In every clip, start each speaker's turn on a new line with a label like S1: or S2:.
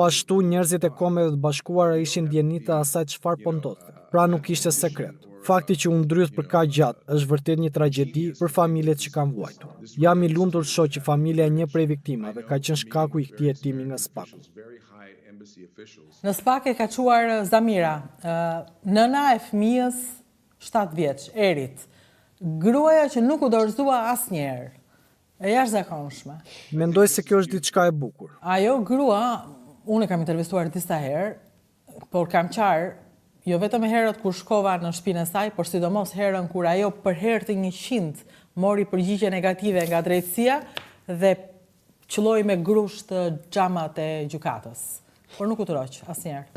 S1: Po ashtu, njerëzit e Kombeve të Bashkuara ishin në dijeni të asaj çfarë po ndodhte. Pra nuk ishte sekret. Fakti që u ndrydh për kaq gjatë është vërtet një tragjedi për familjet që kanë vuajtur. Jam i lumtur të shoh që familja e një prej viktimave ka qenë shkaku i këtij hetimi nga SPAK-u.
S2: Në SPAK e ka çuar Zamira, nëna e fëmijës 7 vjeç, Erit. Gruaja që nuk u dorëzua asnjëherë. E jashtëzakonshme.
S1: Mendoj se kjo është diçka e bukur.
S2: Ajo grua, unë e kam intervistuar disa herë, por kam qarë, jo vetëm herët kur shkova në shtëpinë e saj, por sidomos herën kur ajo për herë të 100 mori përgjigje negative nga drejtësia dhe qëlloi me grusht xhamat e gjykatës. Por nuk u tërhoq asnjëherë.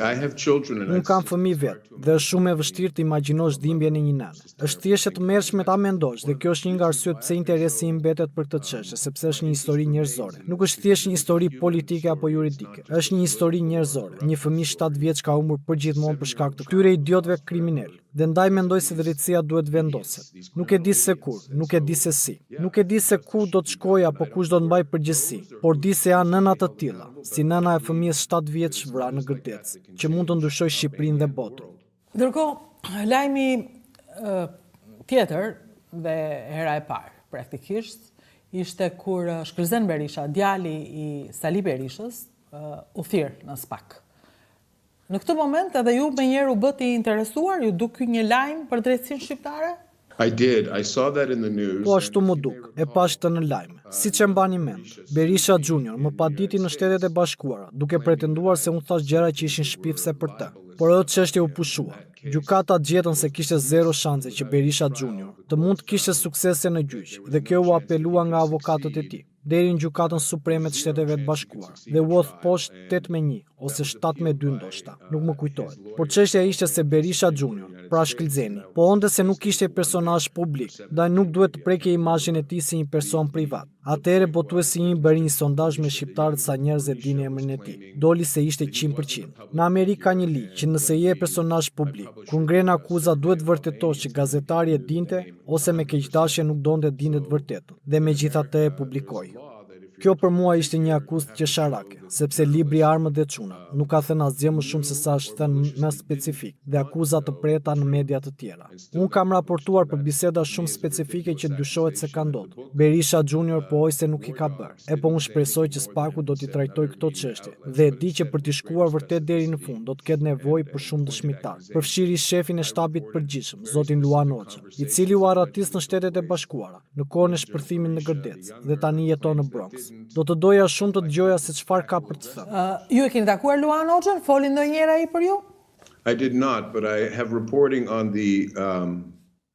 S1: Unë kam fëmijë vetë dhe është shumë e vështirë të imagjinosh dhimbjen e një nëne. Është thjesht e tmerrshme ta mendosh dhe kjo është një nga arsyet pse interesi im mbetet për këtë çështje, sepse është një histori njerëzore. Nuk është thjesht një histori politike apo juridike. Është një histori njerëzore. Një fëmijë 7 vjeç ka humbur përgjithmonë për shkak të këtyre idiotëve kriminal. Dhe ndaj mendoj se drejtësia duhet vendoset. Nuk e di se kur, nuk e di se si. Nuk e di se ku do të shkoj apo kush do të mbajë përgjegjësi, por di se janë nëna të tilla, si nëna e fëmijës 7 vjeç vrarë në Gërdec, që mund të ndryshojë Shqipërinë dhe botën.
S2: Ndërkohë, lajmi tjetër dhe hera e parë praktikisht ishte kur Shkëlzen Berisha, djali i Sali Berishës, u thirr në SPAK. Në këtë moment edhe ju menjëherë u bëtë i interesuar, ju duk ky një lajm për drejtësinë shqiptare?
S3: I did. I saw that in the news.
S1: Po ashtu m'u duk, e pash këtë në lajme. Siç e mbani mend, Berisha Junior më paditi në Shtetet e Bashkuara, duke pretenduar se unë thash gjëra që ishin shpifse për të. Por ajo çështje u pushua. Gjykatat gjetën se kishte zero shanse që Berisha Junior të mund të kishte suksese në gjyq dhe kjo u apelua nga avokatët e tij deri në gjykatën supreme të Shteteve të Bashkuara dhe u hodh poshtë 8 me 1 ose 7 me 2 ndoshta, nuk më kujtohet. Por çështja ishte se Berisha Junior, pra Shkëlzeni, pohonte se nuk ishte personazh publik, ndaj nuk duhet të prekej imazhin e tij si një person privat. Atëherë botuesi im bëri një sondazh me shqiptarët sa njerëz e dinin emrin e tij. Doli se ishte 100%. Në Amerikë ka një ligj që nëse je personazh publik, kur ngren akuza duhet vërtetosh që gazetari e dinte ose me keqdashje nuk donte të dinte të vërtetën dhe megjithatë e publikoi. Kjo për mua ishte një akuzë qesharake, sepse libri Armët dhe Çunat nuk ka thënë asgjë më shumë se sa është thënë më specifik dhe akuza të preta në media të tjera. Unë kam raportuar për biseda shumë specifike që dyshohet se ka ndodhur. Berisha Junior pohoi se nuk i ka bërë. E po unë shpresoj që Spaku do t'i trajtoj këto çështje dhe e di që për t'i shkuar vërtet deri në fund do të ketë nevojë për shumë dëshmitar, përfshiri shefin e shtabit përgjithshëm, zotin Luan Hoxha, i cili u arratis në Shtetet e Bashkuara në kohën e shpërthimit në Gërdec dhe tani jeton në Bronx. Do të doja shumë të dëgjoja se çfarë ka për të thënë.
S2: Ju e keni takuar Luan Hoxhën? Foli ndonjëherë ai për ju?
S3: I did not, but I have reporting on the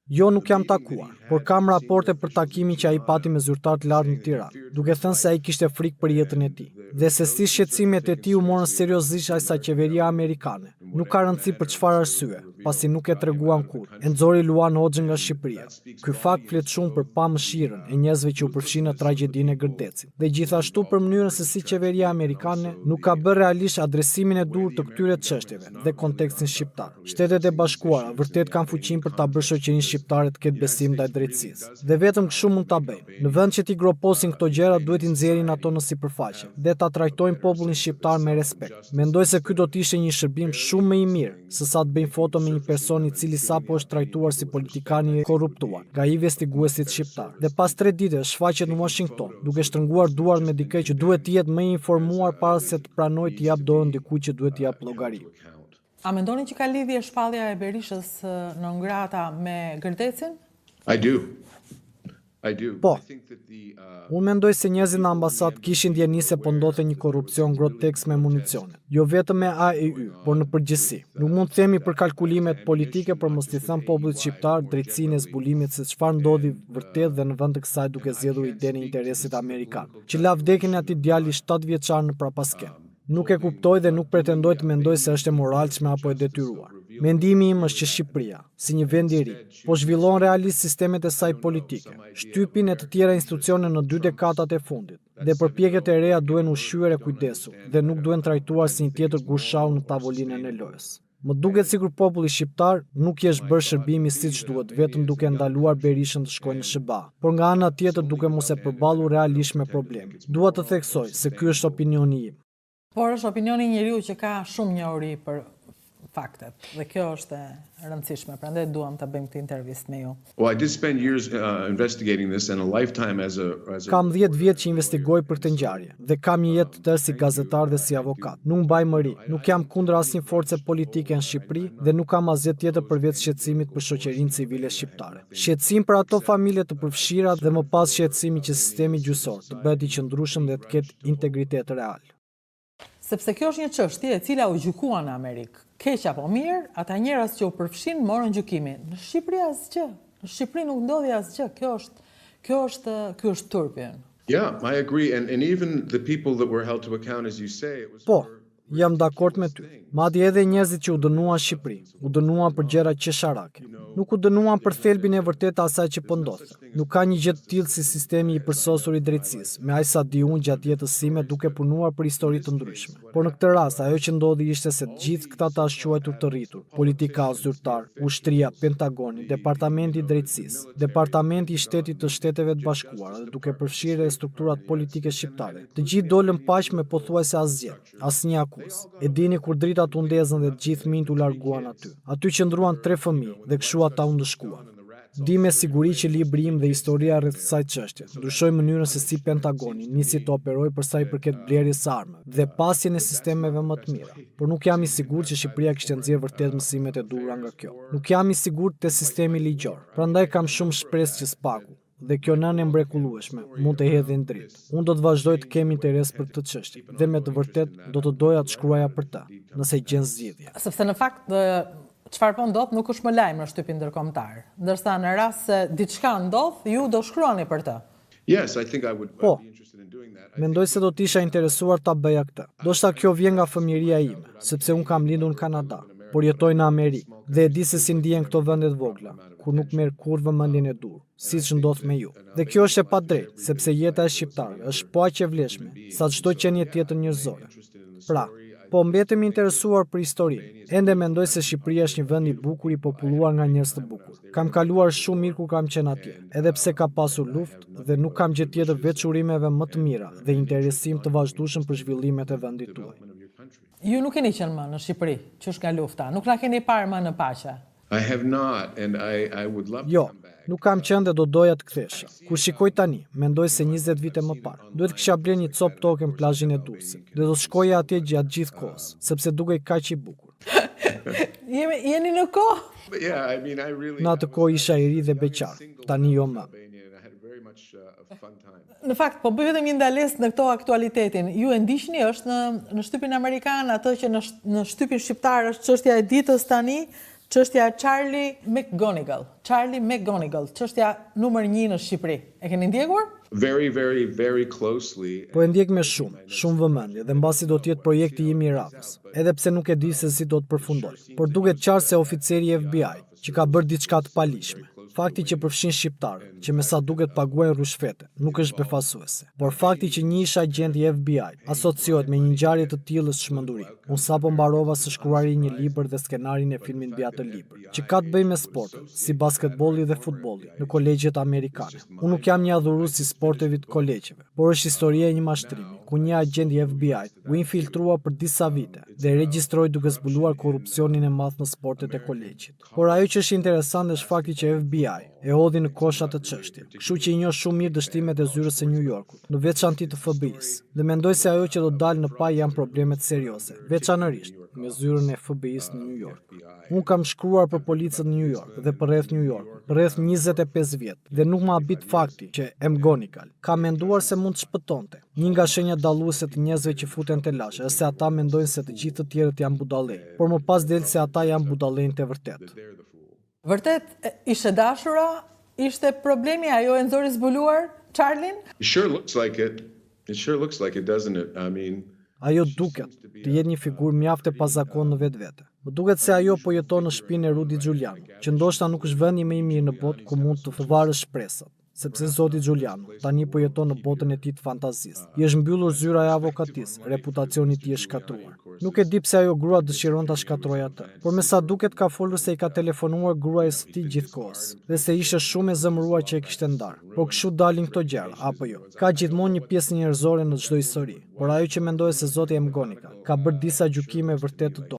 S1: Jo, nuk jam takuar, por kam raporte për takimin që ai pati me zyrtar të lartë në Tiranë, duke thënë se ai kishte frikë për jetën e tij dhe se si shqetësimet e tij u morën seriozisht aq sa qeveria amerikane. Nuk ka rëndësi për çfarë arsye, pasi nuk e treguan kurrë. E nxori Luan Hoxhën nga Shqipëria. Ky fakt flet shumë për pamëshirën e njerëzve që u përfshinë në tragjedinë e Gërdecit dhe gjithashtu për mënyrën se si qeveria amerikane nuk ka bërë realisht adresimin e duhur të këtyre çështjeve dhe kontekstin shqiptar. Shtetet e Bashkuara vërtet kanë fuqinë për ta bërë shoqërinë shqiptare të ketë besim ndaj drejtësisë. Dhe vetëm kështu mund ta bëjnë. Në vend që t'i groposin këto gjëra, duhet t'i nxjerrin ato në sipërfaqe dhe ta trajtojnë popullin shqiptar me respekt. Mendoj se ky do të ishte një shërbim shumë më i mirë se sa të bëjnë foto me një person i cili sapo është trajtuar si politikan i korruptuar nga investiguesit shqiptar. Dhe pas 3 ditësh shfaqet në Washington, duke shtrënguar duart me dikë që duhet të jetë më i informuar para se të pranojë të jap dorën dikujt që duhet të jap llogari.
S2: A mendoni që ka lidhje shpallja e Berishës non grata me Gërdecin?
S3: I do. I do.
S1: Po.
S3: I think that the
S1: Unë mendoj se njerëzit në ambasadë kishin dijeni se po ndodhte një korrupsion grotesk me municione, jo vetëm me AEY, por në përgjithësi. Nuk mund të themi për kalkulimet politike për mos t'i thënë popullit shqiptar drejtësinë e zbulimit se çfarë ndodhi vërtet dhe në vend të kësaj duke zgjedhur idenë e interesit amerikan, që la vdekjen e atij djali 7 vjeçar në prapaskenë. Nuk e kuptoj dhe nuk pretendoj të mendoj se është e moralshme apo e detyruar. Mendimi im është që Shqipëria, si një vend i ri, po zhvillon realisht sistemet e saj politike, shtypin e të tjera institucione në dy dekadat e fundit, dhe përpjekjet e reja duhen ushqyer e kujdesur dhe nuk duhen trajtuar si një tjetër gur shahu në tavolinën e lojës. Më duket sikur populli shqiptar nuk i është bërë shërbimi siç duhet vetëm duke ndaluar Berishën të shkojë në SHBA, por nga ana tjetër duke mos e përballur realisht me problemin. Dua të theksoj se ky është opinioni im.
S2: Por është opinioni i njeriu që ka shumë njohuri për faktet dhe kjo është e rëndësishme, prandaj duam ta bëjmë këtë intervistë me ju.
S3: Well, I did spend years uh, investigating this and a lifetime as a as a
S1: Kam 10 vjet që investigoj për këtë ngjarje dhe kam një jetë të tërë si gazetar dhe si avokat. Nuk mbaj mëri, nuk jam kundër asnjë force politike në Shqipëri dhe nuk kam asgjë tjetër përveç shqetësimit për shoqërinë civile shqiptare. Shqetësim për ato familje të përfshira dhe më pas shqetësimi që sistemi gjyqësor të bëhet i qëndrueshëm dhe të ketë integritet real.
S2: Sepse kjo është një çështje e cila u gjykua në Amerikë. Keq apo mirë, ata njerëz që u përfshin morën gjykimin. Në Shqipëri asgjë. Në Shqipëri nuk ndodhi asgjë. Kjo është kjo është ky është turpi ynë.
S3: Yeah, I agree and and even the people that were held to account as you say it was
S1: Po, jam dakord me ty. Madje edhe njerëzit që u dënuan në Shqipëri, u dënuan për gjëra qesharake. Nuk u dënuan për thelbin e vërtetë të asaj që po ndodhte. Nuk ka një gjë të tillë si sistemi i përsosur i drejtësisë, me aq sa di unë gjatë jetës sime duke punuar për histori të ndryshme. Por në këtë rast, ajo që ndodhi ishte se të gjithë këta të ashtuquajtur të rritur, politikanë zyrtar, ushtria, Pentagoni, Departamenti i Drejtësisë, Departamenti i Shtetit të Shteteve të Bashkuara dhe duke përfshirë edhe strukturat politike shqiptare, të gjithë dolën paq me pothuajse asgjë, asnjë akuzë. E dini kur dritat u ndezën dhe të gjithë minjtë u larguan aty. Aty qëndruan tre fëmijë dhe kështu ata u ndëshkuan. Di me siguri që libri im dhe historia rreth kësaj çështje ndryshoi mënyrën se si Pentagoni nisi të operojë për sa i përket blerjes së armëve dhe pasjen e sistemeve më të mira. Por nuk jam i sigurt që Shqipëria kishte nxjerrë vërtet mësimet e duhura nga kjo. Nuk jam i sigurt te sistemi ligjor. Prandaj kam shumë shpresë që SPAK-u dhe kjo nënë e mrekullueshme mund të hedhin dritë. Unë do të vazhdoj të kem interes për këtë çështje dhe me të vërtetë do të doja të shkruaja për të, nëse gjen zgjidhje.
S2: Sepse në fakt çfarë po ndodh nuk është më lajm në shtypin ndërkombëtar. Ndërsa në rast se diçka ndodh, ju do shkruani për të.
S3: Yes, I think I would
S1: Po.
S3: be interested in doing that. I
S1: Mendoj se do të isha interesuar ta bëja këtë. Ndoshta kjo vjen nga fëmijëria ime, sepse unë kam lindur në Kanada, por jetoj në Amerikë dhe e di se si ndihen këto vende të vogla, kur nuk merr kurrë vëmendjen e duhur, siç ndodh me ju. Dhe kjo është e padrejtë, sepse jeta e shqiptarëve është po aq e vlefshme sa çdo qenie tjetër njerëzore. Pra, po mbetem i interesuar për historinë. Ende mendoj se Shqipëria është një vend i bukur i populluar nga njerëz të bukur. Kam kaluar shumë mirë kur kam qenë atje, edhe pse ka pasur luftë dhe nuk kam gjë tjetër veç urimeve më të mira dhe interesim të vazhdueshëm për zhvillimet e vendit tuaj.
S2: Ju nuk keni qenë më në Shqipëri, qysh nga lufta, nuk na keni parë më në paqe.
S3: I have not, and I, I would love to
S1: Jo,
S3: come back.
S1: nuk kam qenë dhe do doja të kthesha. Kur shikoj tani, mendoj se 20 vite më parë, duhet kisha blerë një copë toke në plazhin e Durrësit dhe do të shkoja atje gjatë gjithë kohës, sepse dukej kaq i bukur.
S2: Jemi, jeni në kohë?
S3: But yeah, I mean, I really
S1: Në atë kohë isha i ri dhe beqar, tani jo më.
S3: Albania, and I had very much uh, a fun time.
S2: Në fakt, po bëj vetëm një ndalesë në këto aktualitetin. Ju e ndiqni është në në shtypin amerikan, atë që në në shtypin shqiptar është çështja e ditës tani, çështja e Charlie McGonigal. Charlie McGonigal, çështja numër 1 në Shqipëri. E keni ndjekur?
S3: Very, very, very closely.
S1: Po e ndjek me shumë, shumë vëmendje dhe mbasi do të jetë projekti im i radhës, edhe pse nuk e di se si do të përfundoj. Por duket qartë se oficeri i FBI, që ka bërë diçka të paligjshme. Fakti që përfshin shqiptarë, që me sa duket paguajnë rryshfete, nuk është befasuese. Por fakti që një ish agent i FBI asociohet me një ngjarje të tillë është çmenduri. Unë sapo mbarova së shkruari një libër dhe skenarin e filmit mbi atë libër, që ka të bëjë me sportet, si basketbolli dhe futbolli, në kolegjet amerikane. Unë nuk jam një adhurues i sporteve të kolegjeve, por është historia e një mashtrimi, ku një agent i FBI u infiltrua për disa vite dhe regjistroi duke zbuluar korrupsionin e madh në sportet e kolegjit. Por ajo që është interesante është fakti që FBI e hodhi në kosh atë çështje. Kështu që i njoh shumë mirë dështimet e zyrës së New Yorkut, në veçanti të FBI-s, dhe mendoj se ajo që do dalë në pah janë problemet serioze, veçanërisht me zyrën e FBI-s në New York. Unë kam shkruar për policët në New York dhe përreth New York, përreth 25 vjet, dhe nuk më habit fakti që McGonigal ka menduar se mund të shpëtonte. Një nga shenjat dalluese të njerëzve që futen telashe është se ata mendojnë se të gjithë të tjerët janë budallej, por më pas del se ata janë budallenjtë e vërtetë.
S2: Vërtet, ishte dashura, ishte problemi, ajo e nxori zbuluar Charlin?
S3: It sure looks like it. It sure looks like it, doesn't it? I mean,
S1: Ajo duket të jetë një figurë mjaft e pazakontë në vetvete. Më duket se ajo po jeton në shtëpinë e Rudy Giuliani, që ndoshta nuk është vendi më i mirë në botë ku mund të varësh shpresat. sepse zoti Giuliano tani po jeton në botën e tij të fantazisë. I është mbyllur zyra e avokatisë, reputacioni i tij është shkatërruar. Nuk e di pse ajo grua dëshiron ta shkatërrojë atë, por me sa duket ka folur se i ka telefonuar gruajes së tij gjithkohës dhe se ishte shumë e zemëruar që e kishte ndarë. Por kështu dalin këto gjëra, apo jo? Ka gjithmonë një pjesë njerëzore në çdo histori, por ajo që mendoj se zoti McGonigal ka bërë disa gjykime vërtet të dobëta.